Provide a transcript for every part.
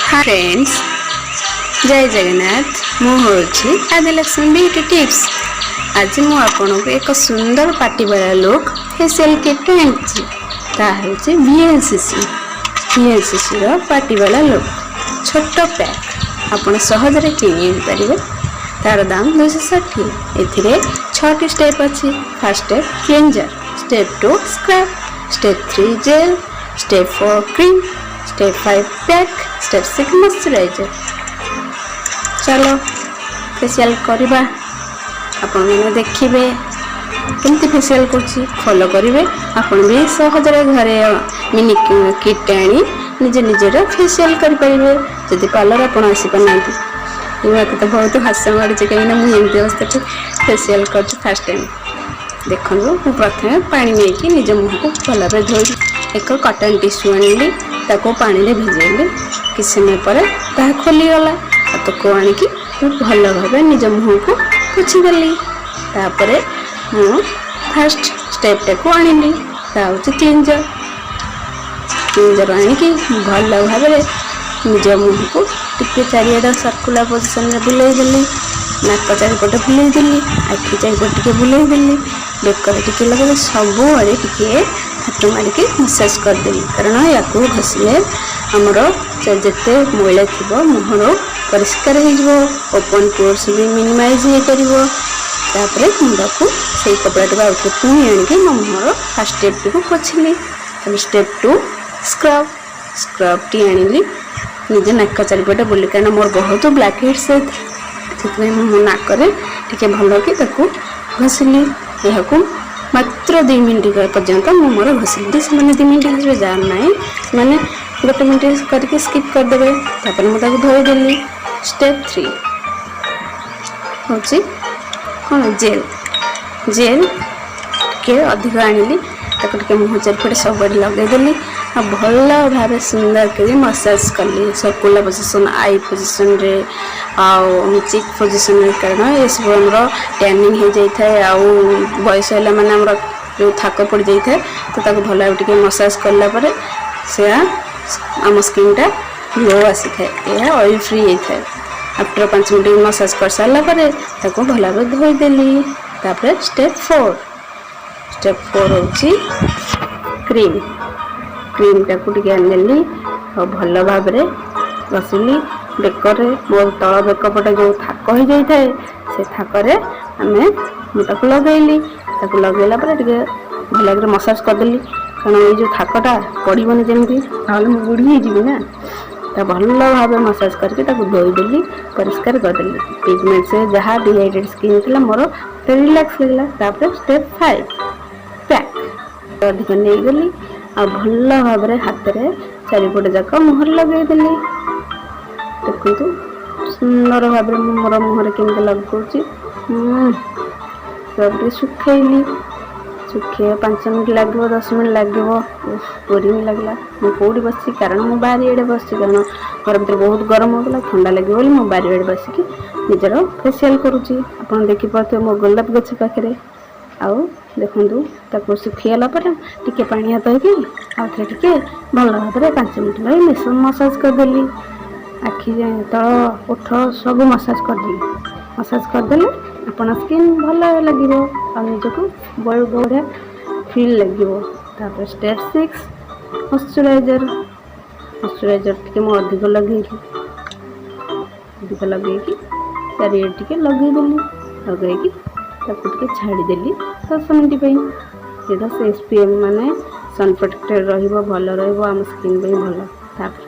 Friends, ଜୟ ଜଗନ୍ନାଥ। ମୁଁ ହେଉଛି Adilakshmi beauty tips. ଆଜି ମୁଁ ଆପଣଙ୍କୁ ଏକ ସୁନ୍ଦର ପାର୍ଟିବାଲା ଲୁକ୍ ଫେସିଆଲ୍ କିଟ୍ ଆଣିଛି। ତାହା ହେଉଛି ଭିଏଲ୍ସିସି। ଭିଏଲ୍ସିସିର ପାର୍ଟିବାଲା ଲୁକ୍ ଛୋଟ ପ୍ୟାକ୍ ଆପଣ ସହଜରେ କିଣି ଆଣିପାରିବେ। ତାର ଦାମ 260। ଏଥିରେ ଛଅଟି ଷ୍ଟେପ୍ ଅଛି। First step cleanser, step 2 scrub, step 3 gel, step 4 cream, step 5 pack, step 6 moisturizer। ଚାଲ ଫେସିଆଲ୍ କରିବା। ଆପଣମାନେ ଦେଖିବେ କେମିତି ଫେସିଆଲ୍ କରୁଛି, ଫଲୋ କରିବେ। ଆପଣ ବି ସହଜରେ ଘରେ ମିନି କିଟ୍ ଆଣି ନିଜେ ନିଜର ଫେସିଆଲ୍ କରିପାରିବେ, ଯଦି ପାର୍ଲର ଆପଣ ଆସିପାରୁନାହାନ୍ତି। ମୋତେ ତ ବହୁତ ହସ ମାଡ଼ୁଛି, କାହିଁକିନା ମୁଁ ଏମିତି ଅବସ୍ଥାରେ ଫେସିଆଲ୍ କରୁଛି ଫାର୍ଷ୍ଟ ଟାଇମ୍। ଦେଖନ୍ତୁ, ମୁଁ ପ୍ରଥମେ ପାଣି ନେଇକି ନିଜ ମୁହଁକୁ ଭଲ ଭାବରେ ଧୋଇ ଏକ କଟନ୍ ଟିସ୍ୟୁ ଆଣିଲି, ତାକୁ ପାଣିରେ ଭିଜେଇଲି। କିଛି ସମୟ ପରେ ତାହା ଖୋଲିଗଲା ଆଉ ତାକୁ ଆଣିକି ମୁଁ ଭଲ ଭାବେ ନିଜ ମୁହଁକୁ ପୋଛିଦେଲି। ତାପରେ ମୁଁ ଫାର୍ଷ୍ଟ ଷ୍ଟେପ୍ଟାକୁ ଆଣିଲି, ତା ହେଉଛି କ୍ଲିଞ୍ଜର। କ୍ଲିଞ୍ଜର ଆଣିକି ମୁଁ ଭଲ ଭାବରେ ନିଜ ମୁହଁକୁ ଟିକେ ଚାରିଆଡ଼େ ସର୍କୁଲାର ପୋଜିସନରେ ବୁଲେଇ ଦେଲି, ନାକ ଚାରିପଟେ ବୁଲେଇ ଦେଲି, ଆଖି ଚାରିପଟେ ଟିକେ ବୁଲେଇ ଦେଲି, ବେକରେ ଟିକେ ଲଗେଇ ସବୁଆଡ଼େ ଟିକେ ହାତ ମାରିକି ମସାଜ କରିଦେଲି। କାରଣ ୟାକୁ ଘଷିଲେ ଆମର ଯେତେ ମଇଳା ଥିବ, ମୁହଁରୁ ପରିଷ୍କାର ହେଇଯିବ, ଓପନ୍ ପୋର୍ସ ବି ମିନିମାଇଜ୍ ହେଇପାରିବ। ତାପରେ ମୁଁ ତାକୁ ସେଇ କପଡ଼ାଟିକୁ ଆଉଥରେ ପୁଣି ଆଣିକି ମୋ ମୁହଁର ଫାର୍ଷ୍ଟ ଷ୍ଟେପ୍ଟିକୁ ପୋଛିଲି। ତାପରେ ଷ୍ଟେପ୍ ଟୁ ସ୍କ୍ରବ୍। ସ୍କ୍ରବ୍ଟି ଆଣିଲି, ନିଜ ନାକ ଚାରିପଟେ ବୁଲି, କାରଣ ମୋର ବହୁତ ବ୍ଲାକ୍ ହେଡ଼୍ସ ହେଇଥିଲା, ସେଥିପାଇଁ ମୁଁ ମୋ ନାକରେ ଟିକେ ଭଲକି ତାକୁ ଘଷିଲି। ଏହାକୁ ମାତ୍ର 2 ମିନିଟ୍ ପର୍ଯ୍ୟନ୍ତ ମୁଁ ମୋର ଘଷିଲି। ସେମାନେ 2 ମିନିଟ୍ ଘଷିବେ, ଯାହାର ନାହିଁ ସେମାନେ ଗୋଟେ ମିନିଟ୍ କରିକି ସ୍କିପ୍ କରିଦେବେ। ତାପରେ ମୁଁ ତାକୁ ଧୋଇଦେଲି। ଷ୍ଟେପ୍ ଥ୍ରୀ ହେଉଛି କ'ଣ? ଜେଲ୍। ଜେଲ୍ ଟିକେ ଅଧିକ ଆଣିଲି, ତାକୁ ଟିକେ ମୁହଁ ଚାରିପଟେ ସବୁଆଡ଼େ ଲଗେଇଦେଲି ଆଉ ଭଲ ଭାବେ ସୁନ୍ଦର କରି ମସାଜ କଲି, ସର୍କୁଲାର ପୋଜିସନ୍, I ପୋଜିସନ୍ରେ ଆଉ ଚିକ୍ ପୋଜିସନ୍ରେ। କାରଣ ଏସବୁ ଆମର ଟ୍ୟାନିଂ ହେଇଯାଇଥାଏ ଆଉ ବୟସ ହେଲା ମାନେ ଆମର ଯେଉଁ ଥାକ ପଡ଼ିଯାଇଥାଏ, ତ ତାକୁ ଭଲ ଭାବେ ଟିକେ ମସାଜ କଲା ପରେ ସେୟା ଆମ ସ୍କିନ୍ଟା ଗ୍ଲୋ ଆସିଥାଏ। ଏହା ଅଏଲ୍ ଫ୍ରି ହେଇଥାଏ। ଆଫ୍ଟର 5 ମିନିଟ୍ ମସାଜ କରିସାରିଲା ପରେ ତାକୁ ଭଲ ଭାବେ ଧୋଇଦେଲି। ତାପରେ ଷ୍ଟେପ୍ ଫୋର୍। ଷ୍ଟେପ୍ ଫୋର୍ ହେଉଛି କ୍ରିମ୍। କ୍ରିମ୍ଟାକୁ ଟିକେ ନେଲି ଆଉ ଭଲ ଭାବରେ ଘଷିଲି ବେକରେ। ମୋର ତଳ ବେକ ପଟେ ଯେଉଁ ଥାକ ହେଇଯାଇଥାଏ, ସେ ଥାକରେ ମୁଁ ତାକୁ ଲଗେଇଲି। ତାକୁ ଲଗେଇଲା ପରେ ଟିକେ ଭଲ ଭାବରେ ମସାଜ କରିଦେଲି, କାରଣ ଏଇ ଯେଉଁ ଥାକଟା ପଡ଼ିବନି ଯେମିତି, ନହେଲେ ମୁଁ ବୁଢ଼ୀ ହେଇଯିବି ନା। ତା ଭଲ ଭାବେ ମସାଜ କରିକି ତାକୁ ଧୋଇଦେଲି, ପରିଷ୍କାର କରିଦେଲି। ପିଗମେଣ୍ଟ ସେ ଯାହା ଡିହାଇଡ୍ରେଟ୍ ସ୍କିନ୍ ଥିଲା ମୋର, ରିଲାକ୍ସ ଲାଗିଲା। ତାପରେ ଷ୍ଟେପ୍ ଫାଇଭ୍ ପ୍ୟାକ୍। ଅଧିକ ନେଇଗଲି ଆଉ ଭଲ ଭାବରେ ହାତରେ ଚାରିପଟ ଯାକ ମୁହଁରେ ଲଗେଇଦେଲି। ଦେଖନ୍ତୁ, ସୁନ୍ଦର ଭାବରେ ମୁଁ ମୋର ମୁହଁରେ କେମିତି ଲଗାଉଛି। ତାପରେ ଟିକେ ଶୁଖେଇଲି। ଶୁଖେଇବା 5 ମିନିଟ୍ ଲାଗିବ, 10 ମିନିଟ୍ ଲାଗିବ। ବୋରିଂ ଲାଗିଲା। ମୁଁ କେଉଁଠି ବସିଛି? କାରଣ ମୁଁ ବାରିଆଡ଼େ ବସିଛି, କାରଣ ଘର ଭିତରେ ବହୁତ ଗରମ ହେଉଥିଲା, ଥଣ୍ଡା ଲାଗିବ ବୋଲି ମୁଁ ବାରିଆଡ଼େ ବସିକି ନିଜର ଫେସିଆଲ୍ କରୁଛି। ଆପଣ ଦେଖିପାରୁଥିବେ ମୋ ଗୋଲାପ ଗଛ ପାଖରେ। ଆଉ ଦେଖନ୍ତୁ, ତାକୁ ଶୁଖିଗଲା ପରେ ଟିକେ ପାଣି ହାତ ହେଇକି ଆଉ ଥରେ ଟିକେ ଭଲ ଭାବରେ 5 ମିନିଟ୍ ପାଇଁ ମସାଜ କରିଦେଲି। ଆଖି ତଳ, ଓଠ ସବୁ ମସାଜ କରିଦେଲି। ମସାଜ କରିଦେଲେ ଆପଣ ସ୍କିନ୍ ଭଲ ଲାଗିବ ଆଉ ନିଜକୁ ବଢ଼ିଆ ଫିଲ୍ ଲାଗିବ। ତାପରେ ଷ୍ଟେପ୍ ସିକ୍ସ ମଶ୍ଚରାଇଜର୍। ମଶ୍ଚରାଇଜର୍ ଟିକେ ମୁଁ ଅଧିକ ଲଗେଇଲି। ଅଧିକ ଲଗେଇକି ଚାରିଆଡ଼େ ଟିକେ ଲଗେଇଦେଲି। ଲଗେଇକି ତାକୁ ଟିକେ ଛାଡ଼ିଦେଲି 10 ମିନିଟ୍ ପାଇଁ। ସେଇଟା ସେ ଏସ୍ ପି ଏଫ୍, ମାନେ ସନ୍ ପ୍ରୋଟେକ୍ଟେଡ଼ ରହିବ, ଭଲ ରହିବ, ଆମ ସ୍କିନ୍ ପାଇଁ ଭଲ। ତାପରେ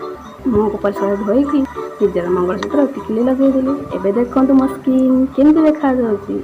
ମୁହଁକୁ ପରିଷ୍କାର ଧୋଇକି ନିଜର ମଙ୍ଗଳସୂତ୍ର, ଟିକିଲି ଲଗେଇଦେଲି। ଏବେ ଦେଖନ୍ତୁ ମୋ ସ୍କିନ୍ କେମିତି ଦେଖାଯାଉଛି।